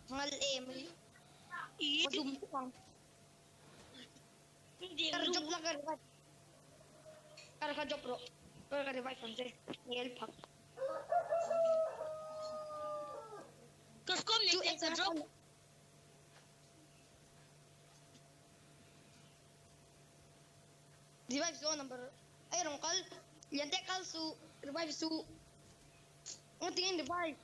Ngal em mai. Ka dum khawp ang. Kar job la ka revive. Kar kha job rawh. Kar ka revive ang che. Ngel phak. Ka scope nei te ka drop. Revive zo number ai rong kal. Lian te kal su. Revive su. Ang tingin revive.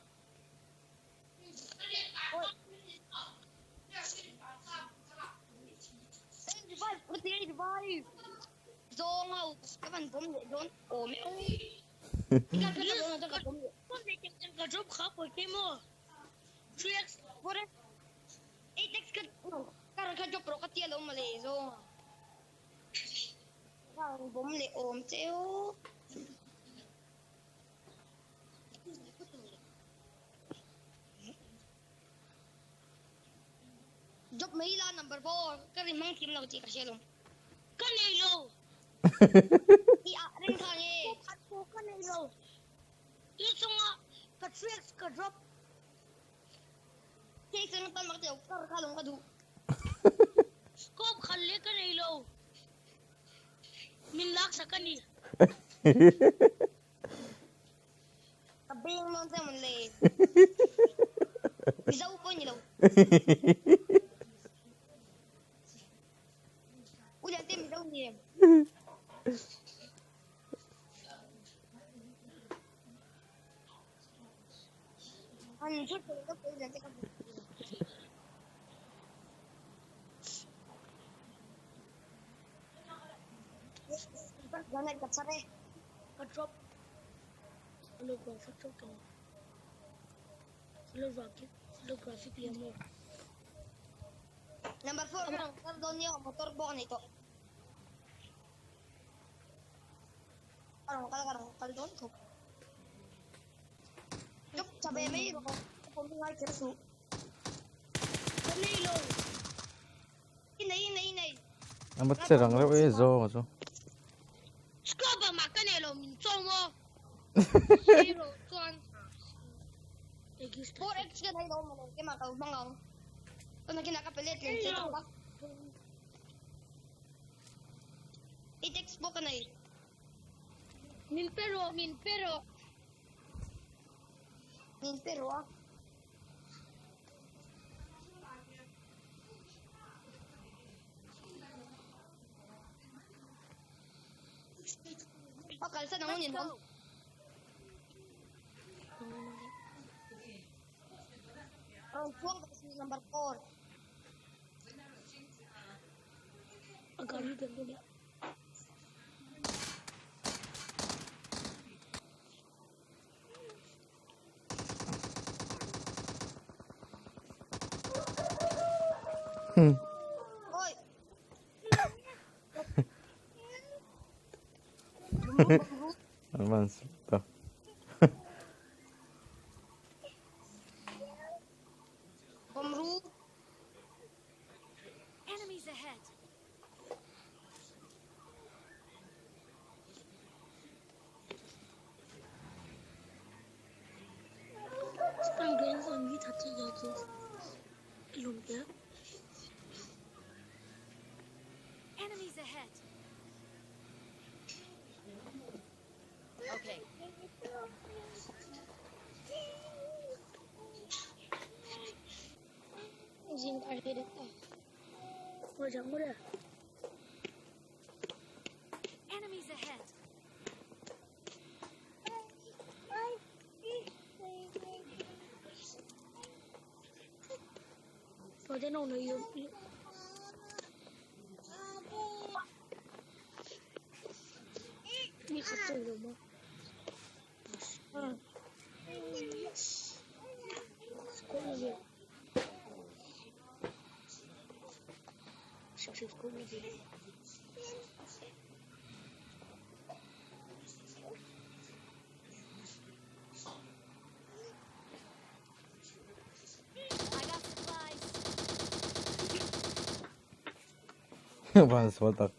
Ka drop kha pawh te maw. 3x. 8x ka kar kha drop rawh ka tia lo mawle zawng a bawm leh awm che aw. Job mai la number 4 ka rin mang thiam lo tih ka hria lawm. Ka nei lo. I ah reng kha nge. Khat pawh ka nei lo. I chunga ka tricks ka drop. Thei seng tan mak teu kar kha lawm ka duh. Scope khat leh ka nei lo. Min lak sak a ni. Ka beng dawn che mawn le. Mizo pawh ni lo. U Liante Mizo ni em? An chu ka U Liante ka Granite ka char e. Ka drop. Holographic drop ka ni. Holographic, holographic liam mo. Number 4 ka rang kar dawn nia motor pawh ka nei tawh. Ka rang kal ka rang kal dawn khawp. Chuk chabe mai rawh. Ka pawm ngai kher suh. Ka nei lo. I nei i nei i nei. A va che rang reuh e zawng a chu. Scope ah mah ka nei lo min chaw maw. Nei rawh chuan. 4x ka nei lo maw kemah ka lo hmang ang. Tuna kinah ka pe let lem che tak a. 8x pawh ka nei. Min pe rawh min pe rawh. Min pe rawh a. A kalsan ang ni no. Rawn chuang ka si number 4. A gari dang deuh. Oi. An van sup ta. Bawmru. Enemies ahead. Spam games on mi that ya chu lum te. Enemies ahead. Okay. Zing kar he ta. Mo jang mo re. Enemies ahead. Pwede no no yung Ni khat chu lo mo. Scope na ve. Six scope na ve. I got supplies. Van sual tak.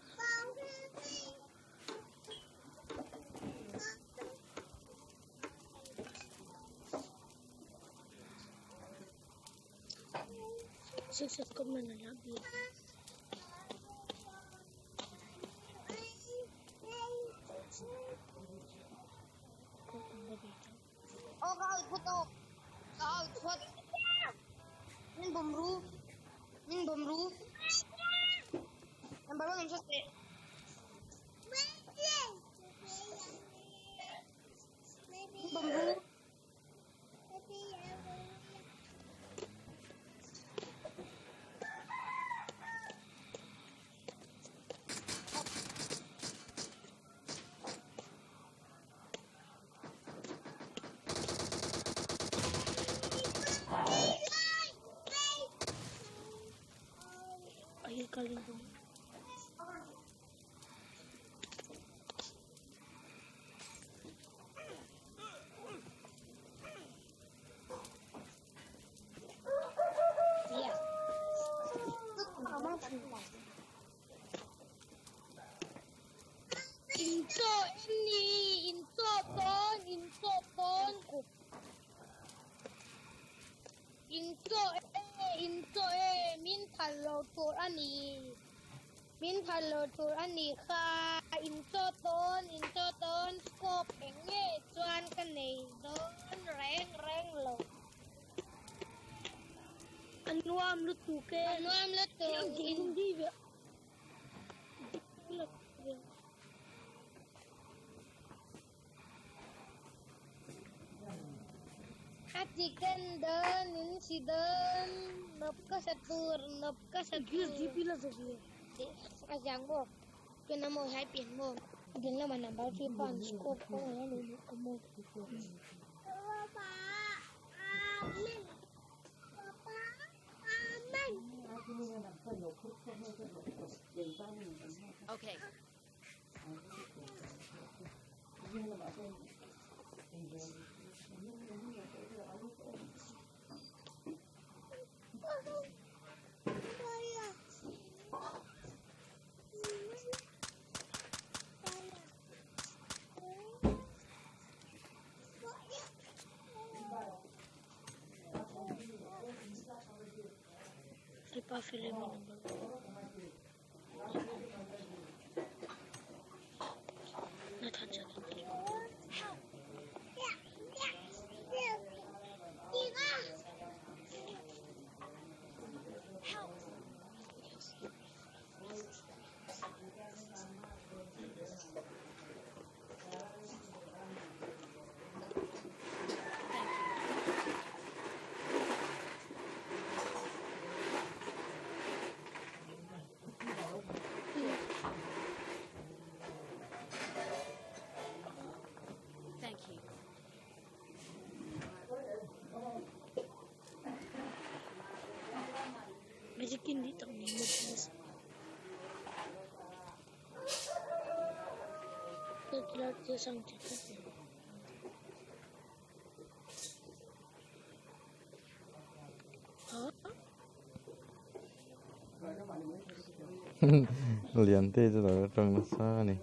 Aw ka out phawt aw. Ka out phawt. Min bawm ru. Min bawm ru. Number one awm sawt teh. Min bawm ru. Inchaw em ni? Inchaw dawn, inchaw dawn. Inchaw e, inchaw e, min phal lo tur a ni. Min phal lo tur a ni kha. Inchaw dawn, inchaw dawn, scope eng nge chuan ka nei dawn reng reng lo. A nuam lutuk e. A nuam lutuk. A chicken dawn in si dawn nop ka sa tur nop ka sa tur. A giang maw chuan a maw hai pian maw a ding lamah number 3 pawh an scope pawh a ni maw. Okay. Hepa film hi number Help! Thank you. Thank you. Magic in dito ni mo. Lian te chu lo tang nasa a ni.